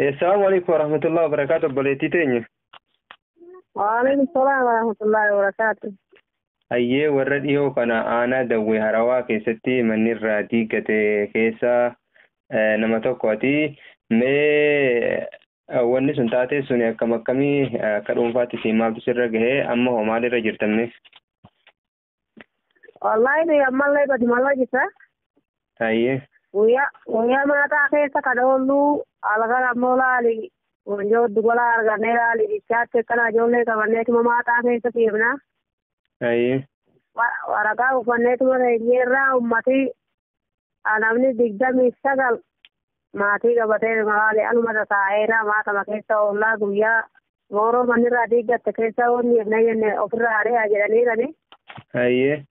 Assalaamu alaikum warahmatullahi wabarakaatu obboleettii teenya. Waalaikum salaam warahmatullahi wabarakaatu. Hayyee warra dhiyoo kana aanaa Dawwee Harawaa keessatti manni irraa diigate keessa nama tokko ati mee wanni sun taatee sun akkam akkamii akka dhuunfaatti siin maaltu sirra gahee amma hoo maalirra jirtanne? Wallaahi ammallee badumalla jirta. Hayyee. Guyyaa maataa keessa kan oollu halkan ammoo laali wanjoo dugola argannee laali bichaatti akkana ijoollee qabanneetuma maataa keessa fiigna. Hayyee. Waraqaa uffanneetuma reenyeerraa ummati namni 29 maatii qabatee laali anuma taa'eera maatama keessa oollaa guyyaa mooroo manirraa diiggatte keessa oolli jenne ofirraa ari'aa jedhaniirani. Hayyee.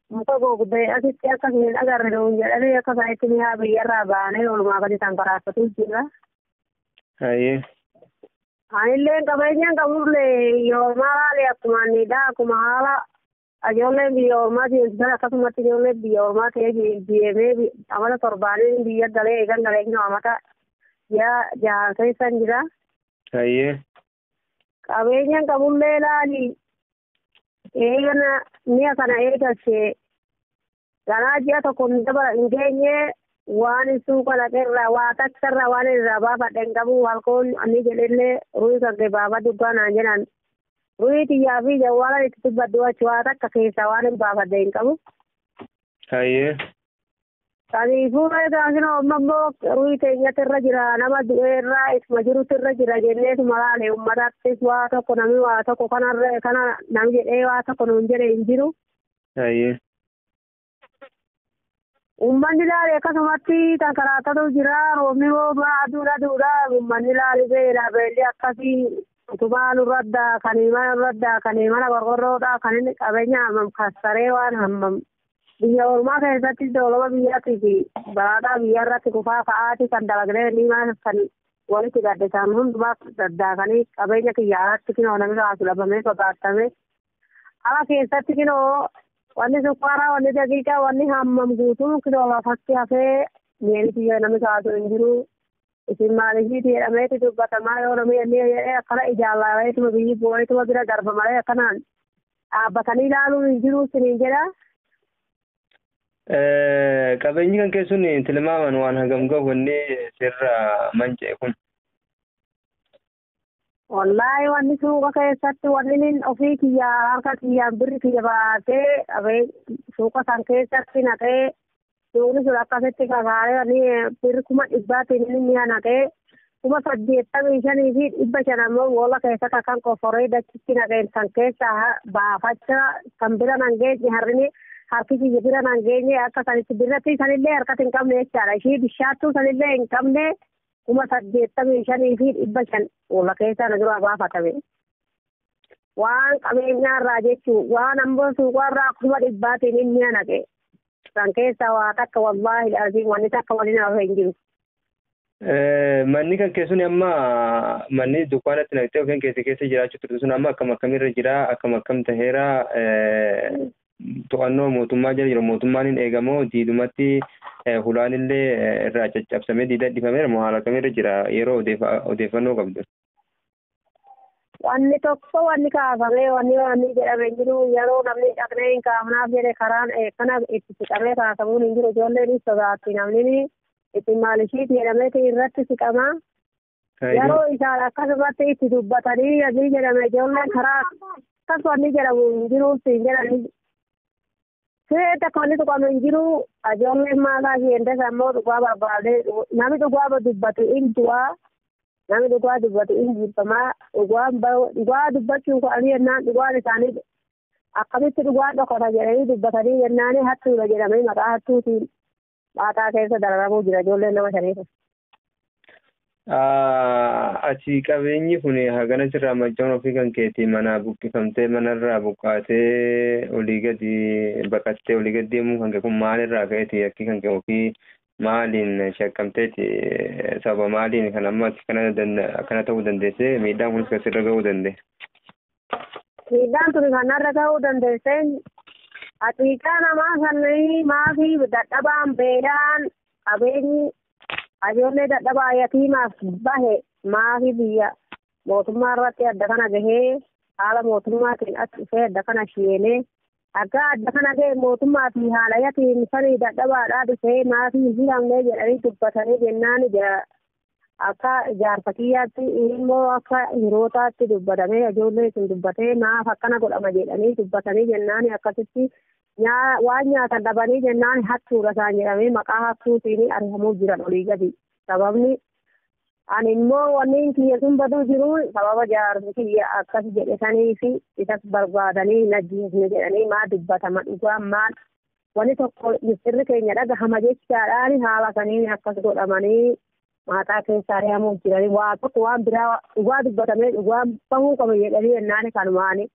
Muka goggoge asitti akka hin agarre nuun jedhanii akka isaanitti mi'a biyyarraa baanee oolumaa gadi tankaraaffatu jira. Hayyee. Anillee qabeenyaan qabullee yoomaa laale akkuma anniidha akkuma haala ijoolleen biyya ormaa deemsisan akkasumatti ijoolleen biyya ormaa ta'ee deemee amala torbaanii biyya galee eegan galee amata ji'a jahan keessan jira. Hayyee. Qabeenyaan qabullee laali eegana mi'a kana eegalchee ganaa ji'a tokko hin geenye waan suuqa dhaqeerraa waa taksarraa waan irraa baafadhe hin qabu halkoon ani jedhellee ruuyi kan kee baafadhu naan jedhan ruuyi xiyyaa fi jawwaala itti dubbadhu achi waa takka keessaa waan hin baafadhe hin qabu. Hayyee. Kanaafuu egaa amma immoo ruuyi teenyatti irra jira nama du'eerraa isuma jirutti irra jira jenneetuma laale uummatattis waa tokko namni waa tokko kanarra kana namni jedhee waa tokko nuun jedhe hin jiru. Hayyee. Uummanni laale akkasumatti kankaraatatu jira roobni roobaa aduudha aduudha uummanni laale beela beelli akkasii utubaa nurra daakanii mana nurra daakanii mana qorqorroodha kan inni qabeenya hammam kassaree waan hammam biyya ormaa keessatti dooloma biyyaatii fi balaadhaa biyya irratti kufaa ka'aati kan dalagnee ni mana kan walitti gaddisan hundumaa daddaakanii qabeenya kiyya alatti kinoo namni kaasu dhabamee sodaatame ala keessatti kinoo wanni sukkaaraa wanni daqiiqaa wanni hammam guutuun kinoo lafatti hafee mi'eeni kiyya namni kaasu hin jiru. Isin maaliifiiti jedhameeti dubbatamaa yoo namni inni jedhee akkana ijaan laaleetuma biyyi boo'eetuma bira darba malee akkanaan dhaabbatanii ilaaluun hin jiru isiniin jedha. Qabeenyi kan keessun tilmaaman waan hagam gahu wanni sirra manca'e kun. Wallaahi wanni suuqa keessatti wanni inni ofii kiyyaa harka kiyyaan birri kiyya baasee suuqa san keessatti naqee suuqni sun akkasitti kakaaree wanni birri 100,000 inni mi'a naqee 85,500 ammoo boolla keessatti akkan qoforee dachitti naqeen san keessaa baafachaa kan bira nan geenye harrini harki kiyya bira nan geenye akka sanitti birratti sanillee harkatti hin qabne jechaadha. Ishii bishaattuu sanillee hin qabne 85,500 boolla keessaa na dura baafatame. Waan qabeenyaarraa jechuun waan ammoo suuqarraa 100,000 inni naqe. San keessaa waa takka wallaahi aziim wanni takka waliin hafe hin jiru. Manni kan keessun amma manni dukkaanatti naqxee yookiin keessa keessa jiraachuu turte sun amma akkam akkamirra jira akkam akkam taheera to'annoo mootummaa jala jiru mootummaan hin eegamoo diidumatti hulaan illee irraa caccabsamee diida dhifameera moo haala kamirra jira yeroo odeeffannoo qabdu. Wanni tokko wanni kaafamee wanni wanni jedhame hin jiru yeroo namni dhaqnee hin kaafnaaf jedhe karaan kana itti siqamee kaasamuun hin jiru ijoolleen sodaatti namni itti maalishiiti jedhameeti irratti siqama. Yeroo isaan akkasumatti itti dubbatanii adii jedhame ijoolleen karaa akkas wanni jedhamu hin jiru hin jedhani. Siree takka wanni tuqamu hin jiru ijoolleen maataa isheen ammoo dhugaa barbaadee namni dhugaa dubbatu hin du'aa. Namni dhugaa dubbatu hin jibbamaa dhugaa dubbachuun ka'anii jennaan dhugaan isaanii akkamitti dhugaan dhokata jedhanii dubbatanii jennaanii hattuudha jedhamee maqaa hattuutiin maataa keessa dararamuu jira ijoolleen nama shaniif. Ati qabeenyi kun hagana sirraa macca'uun ofii kan keetii mana buqqifamtee manarraa buqqaatee olii gadi baqattee olii gadi deemuu kan kee kun maalirraa ka'eeti yakki kan kee ofii maaliin shakkamteeti sababa maaliin kan amma akkana ta'uu dandeesse miidhaan kunis kan sirra ga'uu danda'e. Miidhaan tuni kan narra ga'uu dandeesse haqiiqaa namaa sannii maafii dadhabaan beelaan qabeenyi Ijoollee dadhabaa yatiimaaf bahe maafi biyya mootummaa irratti adda kana gahee haala mootummaatiin as dhufee adda kana sheenee akka adda kana gahe mootummaa fi haala yatiim sanii dadhabaadhaa dhufee maafi hin hiramne jedhanii dubbatanii jennaan akka jaarsa kiyyaatti immoo akka hirootaatti dubbatamee ijoollee sun dubbatee maaf akkana godhama jedhanii dubbatanii jennaan akkasitti waan nyaatan dhabanii jennaan hattuudha isaan jedhamee maqaa hattuutiin ari'amuu jiran olii gadi. Sababni ani immoo wanni kiyya sun baduu jiru sababa jaarsi kiyya akkas jedhe sanii fi isas barbaadanii hin ajjeesne jedhanii maa dubbatama dhugaan maal wanni tokko misirri keenya dhagahama jechaadhaan haala saniin akkas godhamanii maataa keessa ari'amuu jiranii waa tokko waan biraa dhugaa dubbatamee dhugaan bahuu qaba jedhanii jennaan kanumaani.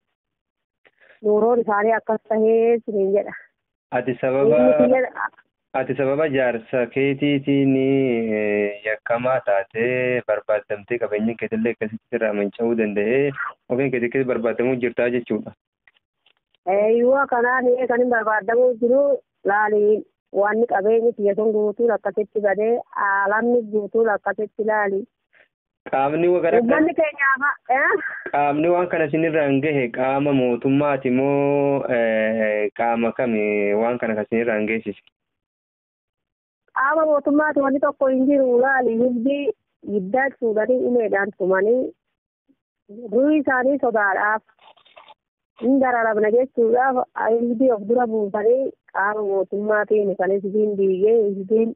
Nuuroon isaanii akkas tahee siniin jedha. Ati sababa jaarsa keetiitiin yakkamaa taatee barbaadamtee qabeenya keetillee akkasitti irraa manca'uu danda'ee ofiin keetii keessatti barbaadamuu jirtaa jechuudha. Eeyyuu kanaan kan hin barbaadamuu jiru laali wanni qabeenyi kiyya sun guutuun akkasitti badee aalamni guutuun akkasitti laali. Qaamni qaamni waan kana isinirra hin gahe qaama mootummaati moo qaama kami waan kana kan isinirra hin geessise? Qaama mootummaati wanni tokko hin jiru laali hizbi giddaa fuudhanii uleedhaan tumanii ruuhi isaanii sodaadhaaf hin dararamna jechuudhaaf hizbii of dura buusanii qaama mootummaatiin kan hizbiin diigee hizbiin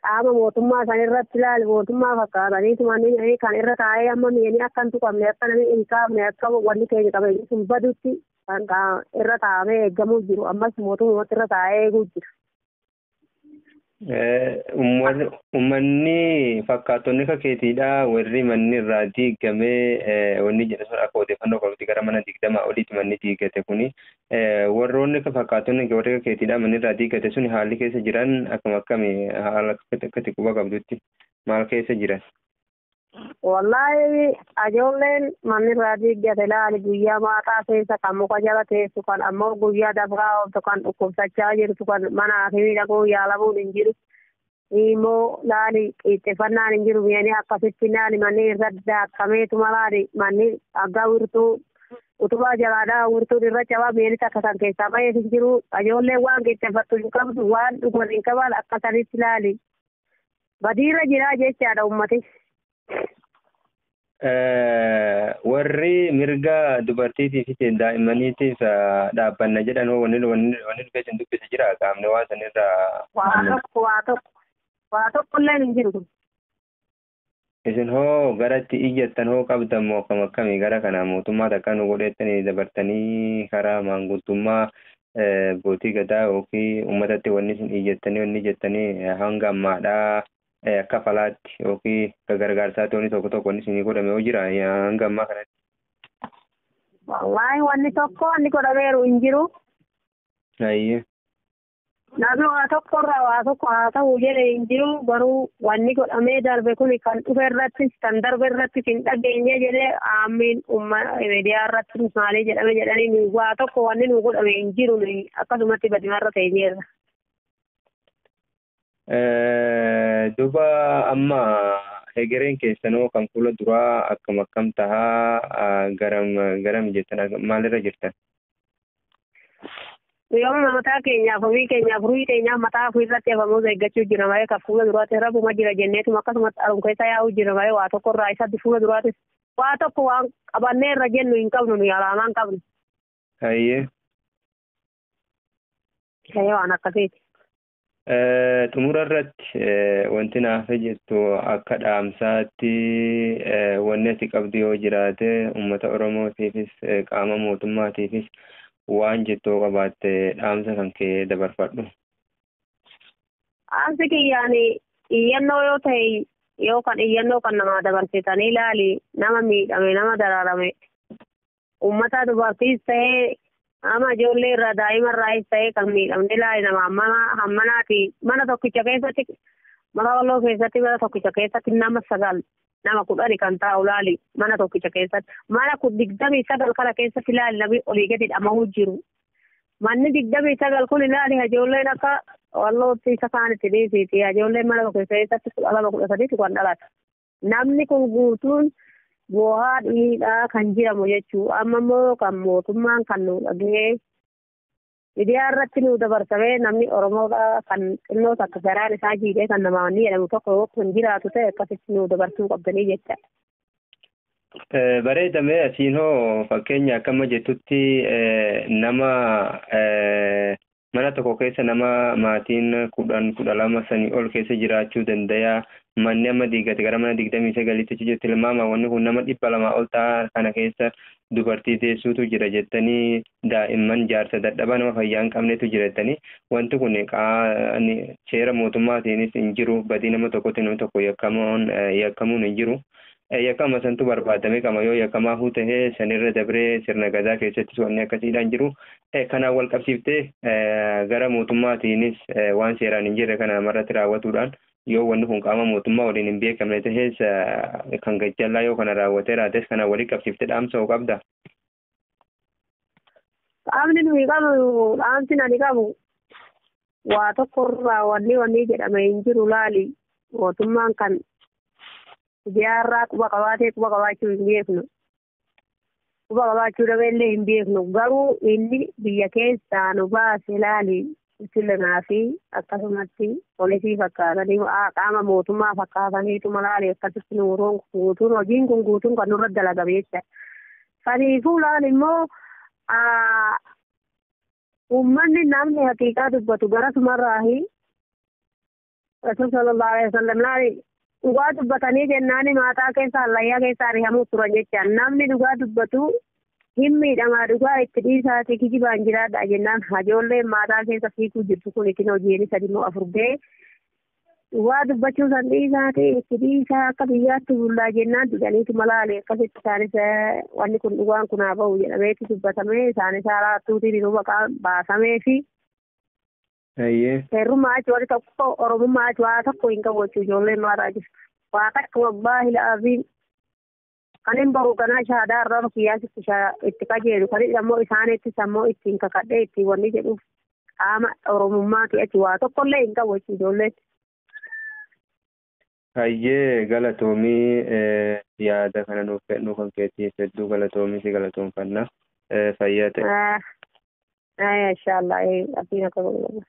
qaama mootummaa san irratti ilaali mootummaa fakkaatanii tumanii kan irra taa'ee amma mi'anii akka hin tuqamne akka namni hin kaafne akka wanni keenya qabeenyi sun badutti kan irra taa'amee eeggamuu jiru ammas mootummaatti irra taa'ee eeguu jiru. Uummanni fakkaatonni akka keetiidha warri manni irraa diigamee wanni jedhu sun akka odeeffannoo qabutti gara mana 20 oliitti manni diigate kuni warroonni akka fakkaatonni warri akka keetiidha manni irraa diigate sun haalli keessa jiran akkam akkami haala akkatti quba qabdutti maal keessa jiran? Wallaahi ijoolleen manni irraa diigate laali guyyaa maataa keessa kan muka jala teessu kan ammoo guyyaa dabraa ooltu kan dhukkubsachaa jirtu kan mana fi dhaquu yaalamuun hin jiru. Immoo laali qixxeeffannaan hin jiru mi'anii akkasitti laali manni irra daakameetuma laali manni aggaa wirtuu utubaa jalaadhaa wirtuun irra cabaa mi'anii takka kan keessaa ba'ees hin jiru. Ijoolleen waan qixxeeffattu hin qabdu waan dhugan hin qaban akkasanitti laali. Badiirra jiraa jechaadha uummati. Warri mirga dubartiitiif fi daa'immaniitiif dhaabbanna jedhan hoo wanni dhufee isin dubbise jira qaamni waan sanirraa. Waa tokko illee hin jiru. Isin hoo garatti iyyattan hoo qabdan moo akkam akkamii gara kana mootummaa takka nu godhettanii dabartanii karaa maanguddummaa abbootii gadaa yookiin uummatatti wanni isin iyyattanii wanni jettanii hanga ammaadhaa akka falaatti yookiin akka gargaarsaatti wanni tokko tokko wanni isinii godhame hoo jira hanga ammaa kanatti. Wallaahi wanni tokko wanni godhameeru hin jiru. Ayyee. Namni waa tokko irraa waa tokko haa ta'u jedhe hin jiru garuu wanni godhamee darbe kun kan dhufe irrattis kan darbe irrattis hin dhageenye jedhee aammiin miidiyaa irratti maalii jedhame jedhanii waa tokko wanni nu godhame hin jiru akkasumatti badimarra teenyeerra. Duuba amma hegereen keessanoo kan fuula duraa akkam akkam tahaa garam jettan maalirra jirtan? Yooma mataa keenyaaf ofii keenyaaf ruhii keenyaaf mataa ofii irratti hafamuus eeggachuu jira malee kan fuula duraatti rabbuma jira jenneetuma akkasumatti arum keessa yaa'uu jira malee waa tokko irraa isatti fuula duraattis waa tokko waan qabannee irra jennu hin qabnu nuyi alaamaa hin qabnu. Hayyee. Hayyee waan akkasiiti. Xumura irratti wanti naaf jettu akka dhaamsaatti wanni ati qabdu yoo jiraate uummata Oromootiifis qaama mootummaatiifis waan jettu qabaatte dhaamsa kan kee dabarfadhu. Dhaamsi kiyyaan iyyannoo yoo ta'e yoo kan iyyannoo kan namaa dabarsitanii ilaali nama miidhame nama dararame uummata dubartiis ta'ee ama ijoollee irraa daa'ima irraayis ta'ee kan miidhamne ilaali nama hammanaati mana tokkicha keessatti mana walloo keessatti mana tokkicha keessatti nama 9 nama 10 kan taa'u ilaali mana tokkicha keessatti mana 29 kana keessatti ilaali namni olii gadi dhama'uu jiru manni 29 kun ilaali ijoolleen akka Wallootti isa kaan itti dhiisiiti. Ijoolleen mana tokko keessatti 12 13 kan dhalata. Namni kun guutuun boohaa dhiidhaa kan jiramu jechuu. Amma immoo kan mootummaan kan nu dhagee miidiyaa irratti nu dabarsamee namni Oromoodha kan xinnoo takka garaan isaa jiidhee kan namaa ni jedhamu tokko kan jiraatu ta'e akkasitti nu dabarsuu qabdanii jecha. Bareedame asiin hoo fakkeenya akkama jettutti nama mana tokko keessa nama maatiin 10 12 sanii ol keessa jiraachuu danda'a. Manni amma diigate gara mana 29tti jirti. Tilmaama wanni kun nama 200 ol ta'a kana keessa dubartii deessuutu jira jettanii daa'imman jaarsa dadhabaa nama fayyaa hin qabnetu jira jettanii wanti kun seera mootummaatiinis hin jiru. Badii nama tokkotti namni tokko yakkamuun hin jiru. Yakkama santu barbaadame qama yoo yakkamaa tahee sanirra dabree sirna gadaa keessattis wanni akkasiidhaan jiru. Kanaan wal qabsiiftee gara mootummaatiinis waan seeraan hin jirre kana namarratti raawwatuudhaan yoo wanni kun qaama mootummaa waliin hin beekamne tahees kan gajjallaa yoo kana raawwatee raates kanaan walii qabsiiftee dhaamsa hoo qabda. Qaamni nuyi qabnu dhaamsi ani qabu waa tokkorraa wanni jedhame hin jiru laali. Mootummaan kan miidiyaarraa quba qabaatee quba qabaachuu hin beeknu. Quba qabaachuu dhabeellee hin beeknu. Garuu inni biyya keessaa nu baase laali. Istilanaa fi akkasumatti poolisii fakkaatanii qaama mootummaa fakkaataniitu laali akkasitti nu guutuun hojiin kun guutuun kan nurra dalagame jecha. Saniifuu laali immoo uummanni namni haqiiqaa dubbatu gara sumarraahi Rasuul sallallahu alaihi wasallam laali dhugaa dubbatanii jennaani maataa keessa hallayyaa keessa ari'amuu turan jecha. Namni dhugaa dubbatu hin miidhamaa dhugaa itti dhiisaatii kijibaan jiraadha jennaan ijoolleen maataa keessa fiiguu jirtu kun ittiin hojiin 3 moo 4 ga'e dhugaa dubbachuu san dhiisaatii itti dhiisaa akka biyyaatti bullaa jennaan didaniitu malaale akkasitti isaanis wanni kun dhugaan kun haa ba'u jedhameeti dubbatamee isaanis haalaattuutiin nu baasamee fi Seerummaa achi warri tokko Oromummaa achi waa tokko hin qabu jechuudha ijoolleen maataa jirtu. Waa takka wallaahi laaziim kan hin baru kanaa shaadaa irraa kiyyaas itti qajeelu kan immoo isaanittis ammoo ittiin kakadhee ittiin wanni jedhuuf qaama Oromummaati achi waa tokkollee hin qabu jechuudha ijoolleen. Hayyee galatoomii yaada kana nuuf kennuu kan keetiif hedduu galatoomii si galatoomfanna fayyaa ta'e. Inshallah abdiin akka godhu.